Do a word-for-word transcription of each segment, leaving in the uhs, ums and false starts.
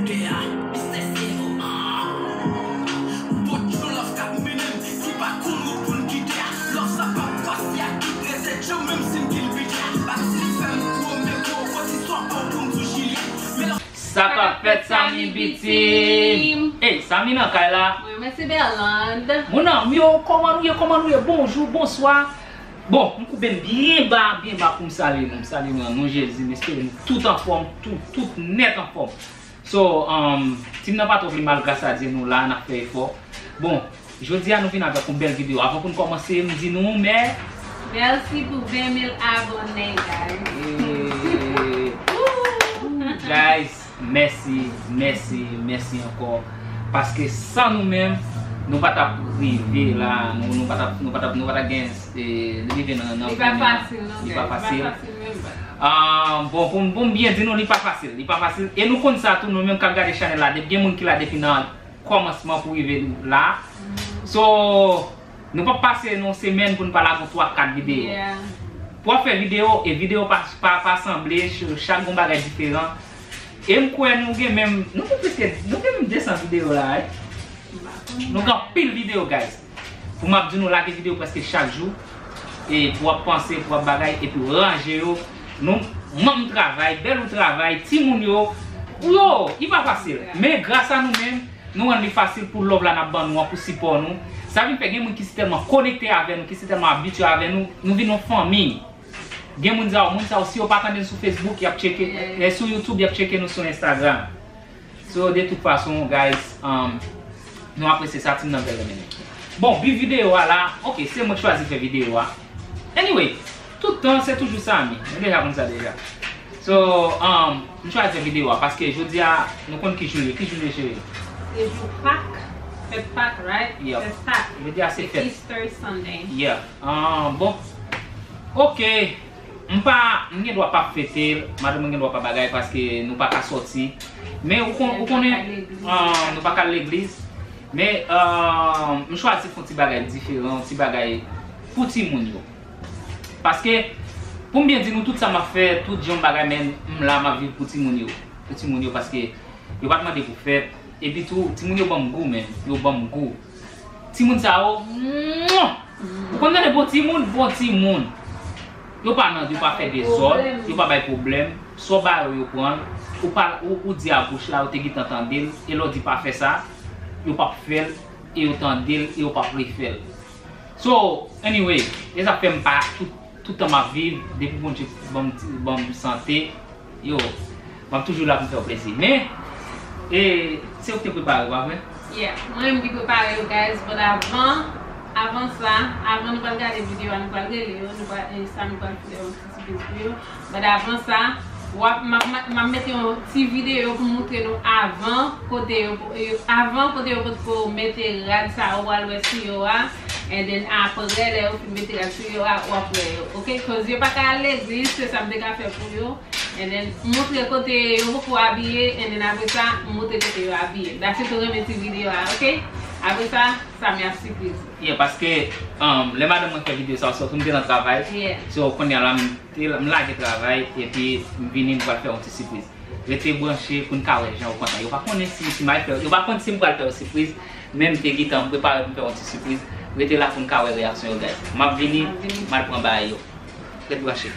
Kè a, Mister Sevo, ah. Bon, yon love k ap mennen m, ki pa konn wout pou n kite a. Love sa p ap pase a ki prese, yo menm si m kin pite a. Bati li fè m pwomèt, yon kote swa pa w pou m sou Jilyèt. Men love Sa k ap fèt, Samy Bitim? Ey, Samy nan kay la. Mwen, mwen se Berlande. Mon ami yo, kòman nou ye, kòman nou ye? Bonjou, bonswa. Bon, m koupe m byen ba, byen ba pou m salye nou. M salye nou nan non Jezi, m espere nou tout anfòm, tout, tout nèt anfòm. So, um, team nan pa twò pi mal, gras a Dye, nou la, n ap fè efò. Bon, jodi a nou vin avèk yon bèl videyo. Avan pou n kòmanse, m di nou, mè. Mèsi pou ven mil abòne, guys. Eh, guys, mèsi, mèsi, mèsi ankò. Paske san nou menm, nou pa t ap rive la, nou, nou pa t ap, nou pa t ap, nou pa t ap gen, eh, rive nan, nan Li pa fasil, non, guys. Li pa fasil. Li pa fasil menm. Ah, bon, pou m, pou m byen di nou, li pa fasil, li pa fasil. E nou konn sa tou, nou menm k ap gade chanèl la, depi gen moun ki la depi nan kòmansman pou rive la. So, nou p ap pase yon semèn pou n pa lage yon twa, kat videyo. Yeah. Pou w ap fè videyo, e videyo pa, pa, pa sanble, ch-, chak gon bagay diferan. E m kwè nou gen menm, nou gen prèske, nou gen menm de san videyo la, wi. M pa konn. Nou gen anpil videyo, guys. Pou m ap di nou lage videyo prèske chak jou. E pou w ap panse, pou w ap bagay, epi w ranje yo. Nou, manm travay, bèl ou travay, timoun yo. Yo, li pa fasil. Men gras a nou menm, nou rann li fasil pou love la n ap ban nou an, pou sipò nou. Sa vin fè gen moun ki si tèlman konekte avè nou, ki si tèlman abitye avè nou, nou vin yon fanmi. Gen moun sa yo, moun sa yo, si yo pa tande n sou Facebook, y ap tcheke, eh, sou YouTube, y ap tcheke nou sou Instagram. So, de tout fason, guys, um, nou apresye sa, team nan bèl renmen nou. Bon, bi videyo a la, ok, se mwen k chwazi fè videyo a. Anyway, tout tan, se toujou Samy. Nou deja konn sa deja. So, um, m chwazi fè videyo a paske jodi a, nou konn ki jou l ye. Ki jou l ye, cheri? Se jou Pak. Fèt Pak, right? Yep. Fèt Pak. Jodi a se fèt. Easter Sunday. Yeah. Ah, bon. Ok. M pa, m gen dwa pa fete l, madanm mwen gen dwa pa bagay paske nou pa ka sòti. Men ou kon-, ou konnen, ah, nou pa ka al legliz. Men, ah, m chwazi fè yon ti bagay diferan, yon ti bagay pou timoun yo. Paske, pou m byen di nou, tout sa m ap fè, tout jan m bagay, men m la, m ap viv pou timoun yo. Pou timoun yo, paske yo pa t mande pou fèt. Epi tou, timoun yo ban m gou, men. Yo ban m gou. Timoun sa yo, mwah! Ou konn tande bon timoun, bon timoun. Yo pa nan, yo pa fè dezòd, yo pa bay pwoblèm. Sa w ba yo, yo pran l. Ou pa, ou, ou di a bouch la, yo te gentan tande l. E lè w di pa fè sa, yo p ap fè l. E yo tande l, e yo p ap refè l. So, anyway, e sa k fè m pa tout, tout tan m ap viv, depi Bondye ban m, ban m sante, yo, m ap toujou la pou m fè w plezi. Men, e, se ou ki te prepare yo, pa vre? Yeah, mwen menm ki prepare yo, guys, but avan, avan sa, avan nou pral gade videyo a, nou pral rele yo, nou pral, e, Samy pral fè yon ti sipriz pou yo. But avan sa, w ap, m ap, m ap mete yon ti videyo pou moutre nou avan kote yo, yo, avan kote yo potko mete rad sa yo, w al wè sou yo a. And then apre, lè yo fin mete rad sou yo a, w ap wè yo. Ok? Cause yo pa ka al legliz, se sa m te ka fè pou yo. And then, moutre kote yo poko abiye, and then apre sa, moutre kote yo abiye. That's it, ou renmen ti videyo a, ok? Apre sa, Samy ap sipriz. Yeah, paske, um, lè madanm mwen fè videyo sa, sòti m te nan travay. Yeah. So, kounye a la, m te, m lage travay, epi m vini, m pral fè yon ti sipriz. Rete branche pou n ka wè jan yo kontan. Yo pa konnen si, si m al fè, yo pa konn si m pral fè yon sipriz, men m te gentan prepare pou m fè yon ti sipriz. Rete la pou n ka wè reyaksyon yo, guys. M ap vini, m al pran bagay yo. Ret branche.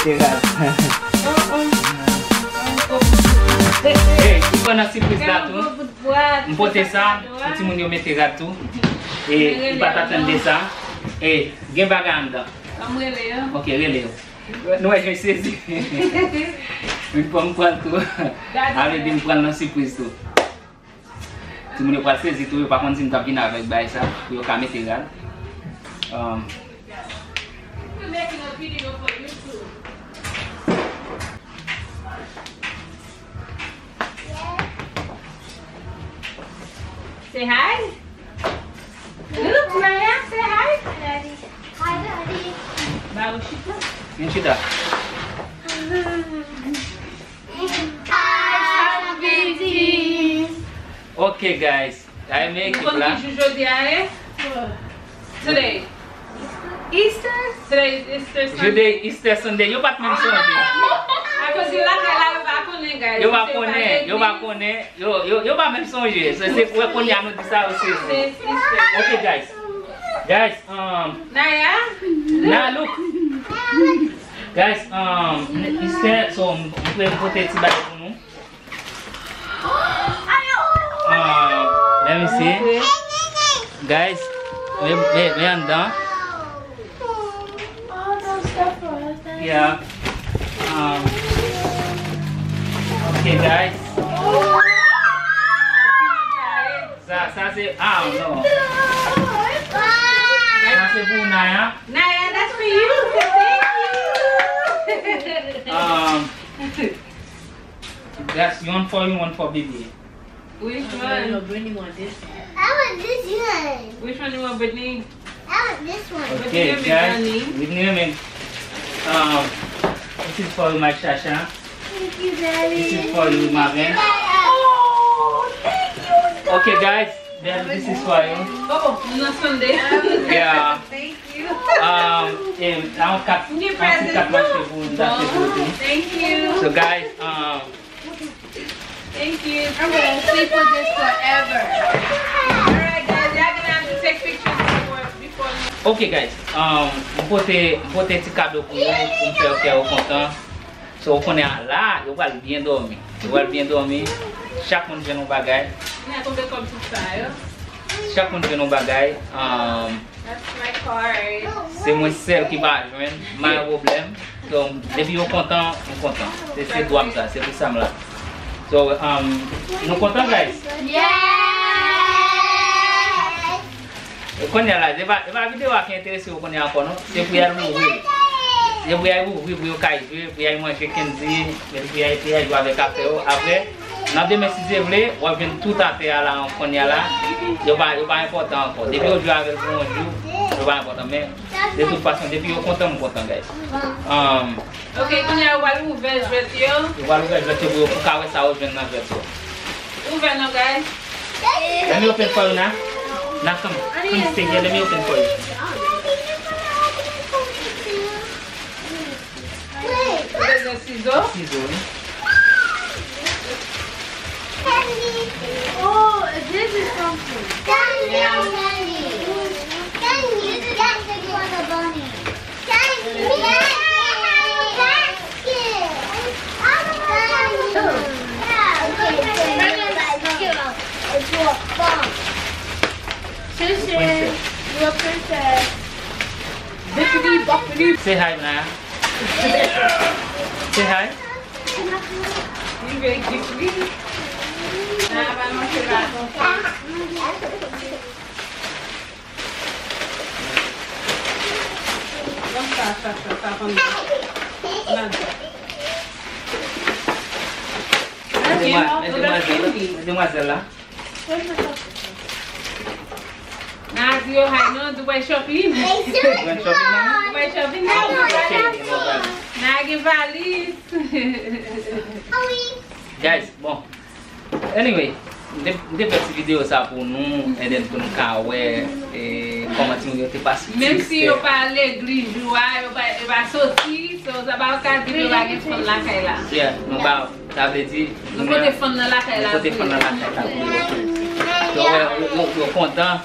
Te rad. Hey, ou pran nan sipriz la tou. M pote sa pou timoun yo mete rad tou. E li pa t atann de sa. E gen bagay anndan. Ok, rele yo. Nou wè jan l sezi. M pran, m pran l tou. Avle di m pran l nan sipriz tou. Timoun yo pral sezi tou, yo pa konn si m t ap vin avèk bagay sa pou yo ka mete rad. Um, Say hi. Look, Naya, say hi. Hi, Daddy. Ba yo chita. Vin chita. Ok, guys. Sa e men ekip la. Ou konn ki jou jodi a ye? Today. Easter? Today is Easter Sunday. Jodi Easter Sunday. Yo pa t menm sonje. Akoz yo lakay la, yo pa konnen, guys. Yo pa konnen, yo pa konnen. Yo, yo, yo pa menm sonje. Se, se kounya nou di sa, yo sezi. Ok, guys. Guys, um, Naya? Naya, look. Guys, um, Easter, so, m, m pote ti bagay pou nou. Um, let me see. Guys, men, men, men anndan. Yeah. Um, ok, guys. Sa, sa se, ah, non. Sa se pou Naya. Naya, that's for you. Thank you. Um, that's one for you, one for baby. Which one? No, Brittany want this one. I want this one. Which one you want, Brittany? I want this one. Ok, guys, Whitney renmen, um, this is for you, my Shasha. Thank you, Daddy. This is for you, my man. Oh, thank you, Daddy. Ok, guys, this is for you. Oh, oh, nou nan Sunday. Yeah. Thank you. Um, e, sa yon kat, yon ti kat m achte pou, m achte pou ou tou. Thank you. So, guys, um, Thank you. I'm gonna sleep with this forever. Alright, guys, y'all gonna have to take pictures before, before me. Ok, guys, um, m pote, m pote ti kado pou nou, pou m fè yo kè yo kontan. So, ou konnen a la, yo pral byen dòmi. Yo pral byen dòmi. Chak moun jwenn yon bagay. Mwen tonbe kòb tout sa yo. Chak moun jwenn yon bagay. Um, That's my card. Se mwen sèl ki pa jwenn, pa gen pwoblèm. So, depi yo kontan, m kontan. Se, se dwa m sa, se pou sa m la. So, um, nou kontan, guys? Yes! Kounye a la, se pa, se pa videyo a ki enterese yo kounye a ankò, non. Se pou y al ouvri. Se pou y al ouvri, pou yo kay jwe, pou y al manje candy, epi pou y al, pou y al jwe avèk afè yo. Apre, nan demen, si Dye vle, w ap jwenn tout afè a la, kounye a la. Yo pa, yo pa enpòtan ankò. Depi yo jwe avè l pou yon jou, yo pa enpòtan. Men, de tout fason, depi yo kontan, m kontan, guys. Um, Ok, kounye a yo pral ouvè jwèt yo. Yo pral ouvè jwèt yo pou yo, pou ka wè sa yo jwenn nan jwèt yo. Ouvè non, guys. Let me open for you now. Now come, come stay here. Let me open for you. Ou bezwen sizo? Sizo, wi. Oh, this is something. Candy, candy. Candy, candy for the bunny. Candy, candy, basket. Candy. It's your phone. Sisi, you a princess. Bippity boppity. Say hi, Naya. Say hi. Li vle gift li. Naya va manje la. Nan sa, sa, sa, sa, sa. Nan. Nan, gen yon lòt candy. Demwazèl la. Nan di yo hi non, Dubai shopping. Dubai shopping, non? Dubai shopping, non? Ok, nou pral. Nan gen valiz. Guys, bon. Anyway, m te, m te fè ti videyo sa pou nou, and then pou nou ka wè, e, kòman timoun yo te pase. Menm si yo pa legliz jou a, yo pa, yo pa soti, so, sa pa ka di yo pa gen fanm lakay la. Yeah, nou pa, sa vle di, nou pote fanm nan lakay la. Nou pote fanm nan lakay la pou yo. Yo, yo, yo, yo kontan,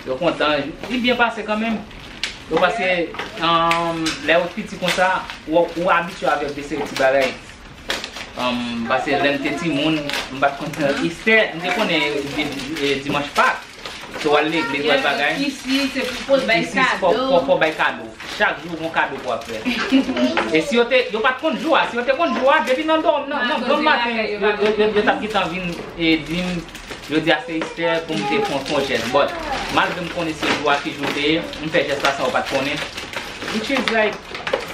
yo kontan. Li byen pase kanmenm. Yo pase, um, lè ou piti konsa, ou, ou abitye avèk de seri ti bagay. Um, pase lè m te timoun, m pa t konn Estè, m te konnen di- di- dimanch Pak. So w al legliz, w al bagay. Isi, se pou fò, fò, fò bay kado. Chak jou gon kado pou w ap fè. E si yo te, yo pa t konn jou a, si yo te konn jou a, depi nan dòm, nan, nan dòm maten, yo, yo, yo, yo t ap gentan vin e di m, yo di a se Estè pou m te fè yon jès. But, malgre m konnen se jou a ki jou te ye, m fè jès la san yo pa t konnen. Which is like,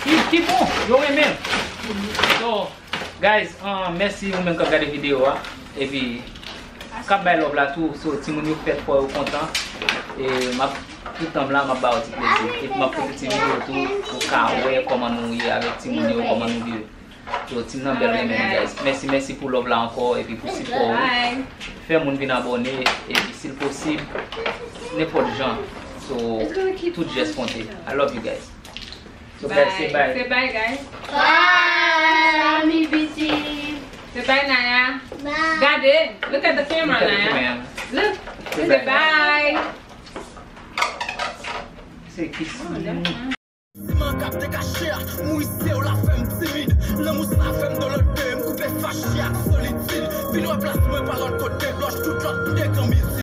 ki, ki bon, yo renmen. So, guys, uh, mèsi ou menm k ap gade videyo a. Epi, k ap bay love la tou. So, timoun yo fèt fò yo kontan. E m ap, tout tan m la, m ap ba yo ti plezi. Epi m ap pote ti videyo tou pou w ka wè kòman nou ye avèk timoun yo, kòman nou viv. So, team nan bèl renmen nou, guys. Mèsi, mèsi pou love la ankò, epi pou sipò ou. Fè moun vin abòne, epi si l posib, nenpòt jan. So, tout jès konte. I love you, guys. So, guys, say bye. Say bye, guys. Bye. Love you, B T. Say bye, Naya. Bye. Gade, look at the camera, Naya. Look, say bye. Say kiss. Siman k ap dekache a, mouri se w la fè m timid. Lanmou sa fè m dolote, m koupe fache ak solitid. Vin wè plas mwen pa lòt kote, blòch tout lòt m dekan mizik.